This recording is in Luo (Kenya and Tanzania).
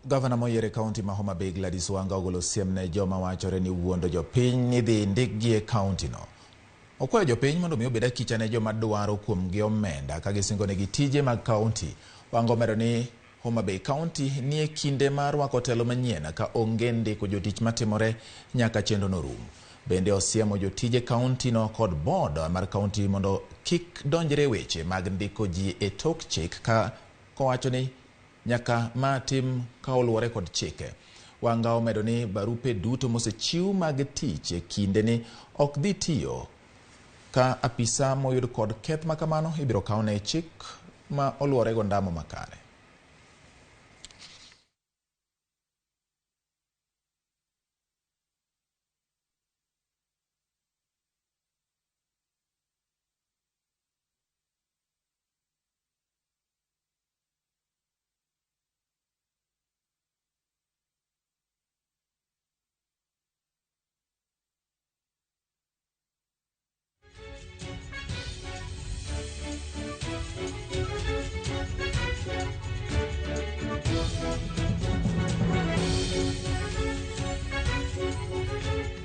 Gavana moyier e kaunti ma Homa Bay Gladys Wanga ogolo siem ne joma wachore ni wuondo jopiny ni dhi ndikgi e kaunti no. Okwayo jopiny mondo mi obed akicha ne joma dwaro kuomgi omenda ka gisingonegi tije mag kaunti. Wanga omedo ni Homa Bay County nie kinde mar rwako telo manyien ka onge ndiko jotich matimore nyaka chenro no rum. Bende osiemo jotije kaunti no kod board mar kaunti mondo kik donjre e weche mag ndiko ji e tok chik ka kowacho ni nyaka ma tim ka oluwore kod chike. Wanga omedo ni barupe duto mosechiw mag tich e kinde ni ok dhi tiyo ka apisa moyud kod keth makamano ibiro kawne chik ma oluwore go ndamo makare.